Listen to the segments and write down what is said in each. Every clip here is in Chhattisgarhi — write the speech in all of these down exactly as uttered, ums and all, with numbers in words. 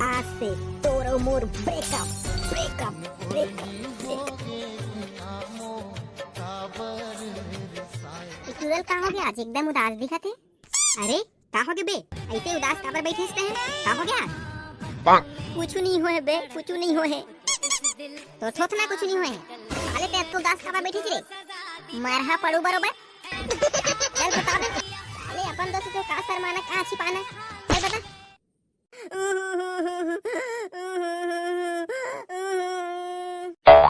आज से तोर अउ मोर ब्रेकअप, ब्रेकअप, ब्रेकअप, ब्रेकअप। ए टूरा ल का हो गे आज, एकदम उदास दिखत हे? अरे, का हो गे बे? अइसे उदास काबर बइठे हस तें? का हो गे? कुछु नइ होय हे बे, कुछु नइ होय हे। तोर थोथना कुछु नइ होय हे। साले तें अतका उदास काबर बइठे हस रे? मरहा पड़हूं बरोबर। चल बता बे। साले अपन दोस्त से का सरमाना, का छिपाना? चल बता।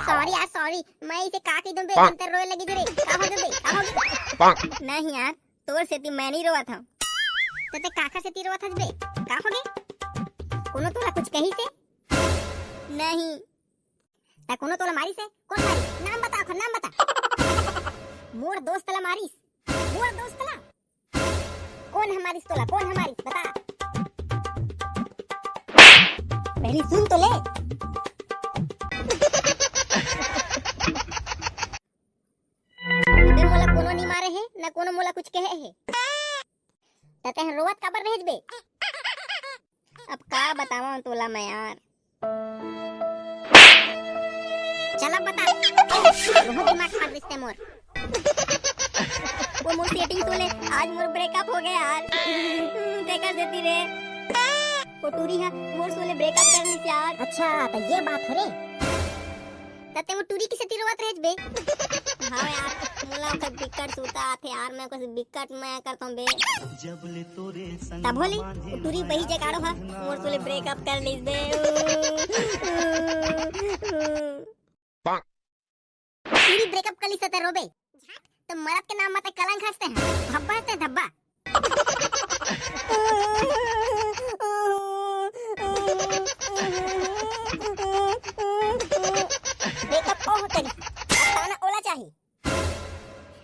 Sorry यार, sorry। मैं इसे का कहि दूं बे, अंतर रोए लगिस रे। का हो गे बे? का हो गे? नहीं यार, तोर सेती मैं नइ रोवत हंव। त तें काखर सेती रोवत हस बे? का हो गे? कोनो तोला कुछु कहिस हे? नहीं। त कोनो तोला मारिस हे? कोन मारिस? नाम बता, ओखर नाम बता। मोर दोस्त ला मारिस। मोर दोस्त ला? कोन ह मारिस तोला? कोन ह मारिस? बता। पहिली सुन तो ले। अबे मोला कोनो नइ मारे हे, ना कोनो मोला कुछु कहे हे। त तें रोवत काबर रहेस बे? अब का बतावंव तोला मैं यार। चल अब बता। बहुत दिमाग खा दिस तें मोर। वो मोर सेती तो ले, आज मोर ब्रेकअप हो गे यार। तेकर सेती रे। वो टूरी ह मोर से ले ब्रेकअप कर लिस यार। अच्छा, त ये बात हे रे। त तें वो टूरी के सेती रोवत रहेस बे? हाँ यार, मोला ओकर बिकट सुरता आथे यार, मैं ओकर से बिकट मया करथंव बे। तभो ले वो टूरी बही जगाड़ो ह मोर से ले ब्रेकअप कर लिस बे। टूरी ब्रेकअप कर लिस त तें रोबे? त मरद के नाम म तें कलंक हस तें, धब्बा हस तें, धब्बा। ब्रेकअप ओ हो तेरी, पछताना ओला चाही।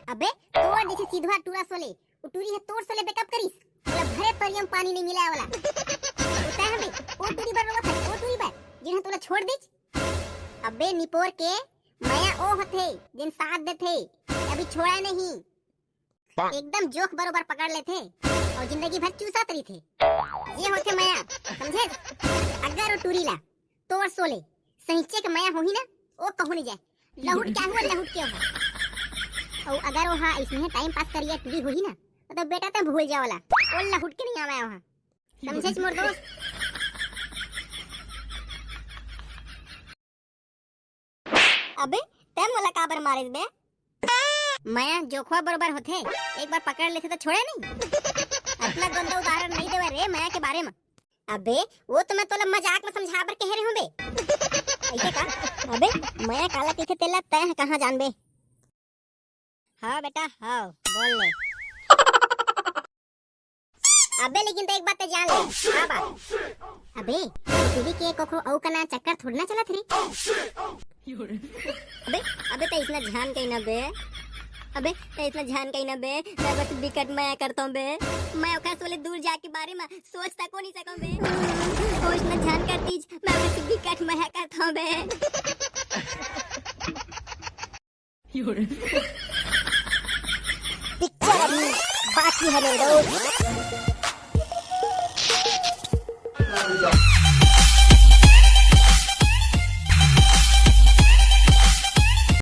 अबे तोर जइसे सिधवा टूरा से ले, वो टूरी ह तोर से ले ब्रेकअप करिस, ओला भरे तरिया म पानी नइ मिलय ओला। ओ तें हबे, ओ टूरी बर रोवत हस, ओ टूरी बर, जिन ह तोला छोड़ दिस। अबे निपोर के, मया ओ होथे, जेन साथ देथे, कभी छोड़य नहीं। एकदम जोंक बरोबर पकड़ लेथे अउ जिंदगी भर चूसत रहिथे। ये होथे मया, समझेस? अगर वो टूरी ला तोर से ले सहींचे के मया होही ना, ओ कहूं नइ जाय, लहुट के आहू, लहुट के ओहा। अउ अगर ओहा अइसने टाइम पास करिया टूरी होही ना, त बेटा तें भूल जा ओला, ओ लहुट के नइ आवय ओहा। समझेस मोर दोस्त? अबे, तें मोला काबर मारेस बे? मया जोंकवा बरोबर होथे, एक बार पकड़ लेथे त छोड़य नहीं। अतना गंदा उदाहरण नइ देवय रे मया के बारे म। अबे, वो तो मैं तोला मजाक म समझाय बर कहे रहेंव बे। अइसे का? अबे, मया काला कहिथे तेला तें ह कहां जानबे? हव बेटा, हव, बोल ले। अबे लेकिन तें एक बात तें जान ले। का बात? अबे, टूरी के कखरो अउ कना चक्कर थोड़ी ना चलत रे। अबे, अबे तें अइसना झन कहिना बे। अबे, तें अइसना झन कहिना बे। मैं ओकर से बिकट मया करथंव बे। मैं ओकर से ले दूर जाय के बारे म सोच तको नइ सकंव बे। ओ अइसना झन कर दिस, मैं ओकर से बिकट मया करथंव बे। पिक्चर अभी बाकी हे मेरे दोस्त।